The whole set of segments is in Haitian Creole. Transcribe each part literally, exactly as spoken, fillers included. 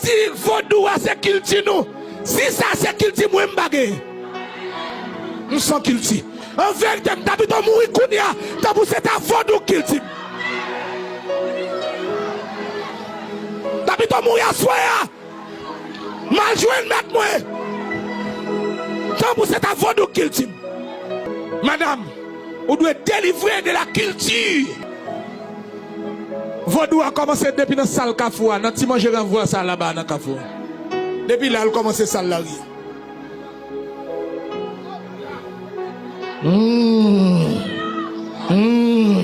Si vodou a se kilti nou, si sa se kilti mwen, m pa genyen. M san kilti. An verite, m ta pito mouri kounye a, tanpou se ta vodou kilti m. Ta pito mouri aswè a, m al jwenn mèt mwen, tanpou se ta vodou kilti m. Madanm, ou dwe delivre de la kilti. Vodou a kòmanse depi nan sal Kafou a, nan ti manje ranvwa sa laba nan Kafou a. Depi la, l kòmanse sal lari a. Hmm. Hmm.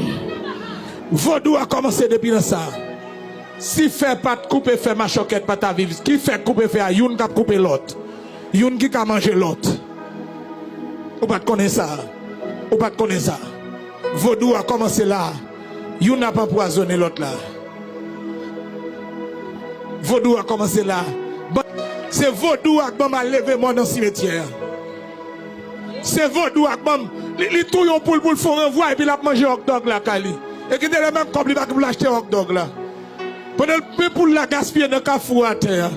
Vodou a kòmanse depi nan sa. Si fè pa t koupe fè, machòkèt pa ta viv. Ki fè k koupe fè a, youn k ap koupe lòt. Youn ki ka manje lòt. Ou pa t konnen sa. Ou pa t konnen sa. Vodou a kòmanse la. Youn ap anpwazonnen lòt la. Vodou a kòmanse la. Ban-, se vodou a k ban m al leve mò nan simetyè a. Se vodou a k ban m. Li, li touye yon poul pou l fè yon ranvwa epi l ap manje hot dog lakay li. E kite lè menm kòb li pa gen pou l achte hot dog la. Pandan l pran poul la gaspiye nan kafou atè a.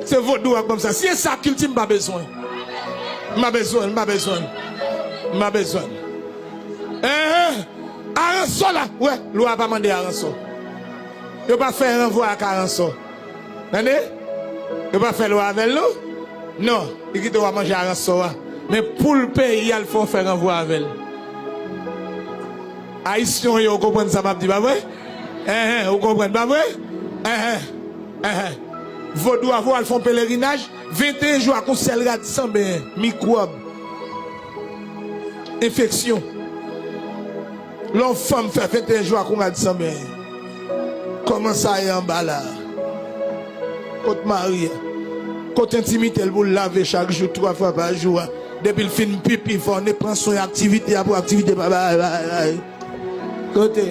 Se vodou a k ban m sa. Si e sa kilti m pa bezwen. M pa bezwen, m pa bezwen. M pa bezwen. Enhen. Aransò la. Wè, lwa a pa mande aransò. Yo pa fè ranvwa ak aransò. Tande? Yo pa fè lwa avè l non. Non, li kite w a manje aransò a. Men poul peyi a l fè w fè ranvwa avè l. Ayisyen w ye, ou konprann sa m ap di, pa vre? Enhen, ou konprann, pa vre? Enhen, enhen. Vodou a voye w al fè yon pelerinaj, venteyen jou ak yon sèl rad san benyen, mikwòb, enfeksyon. Lè yon fanm fè venteyen jou ak yon rad san benyen, kòman sa ye anba la? Kot mari a? Kot entimite l pou l lave chak jou, twa fwa pa jou a? Depi l fin pipi, fò w ne pran swen aktivite a pou aktivite pa bay, bay, bay. Kote?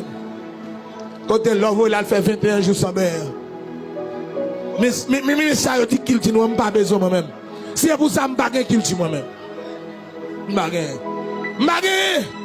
Kote lè w voye l al fè venteyen jou san benyen? Men, men, men, men sa yo di kilti nou an, m pa bezwen mwen menm. Si e pou sa, m pa gen kilti mwen menm. M pa genyen. M pa genyen.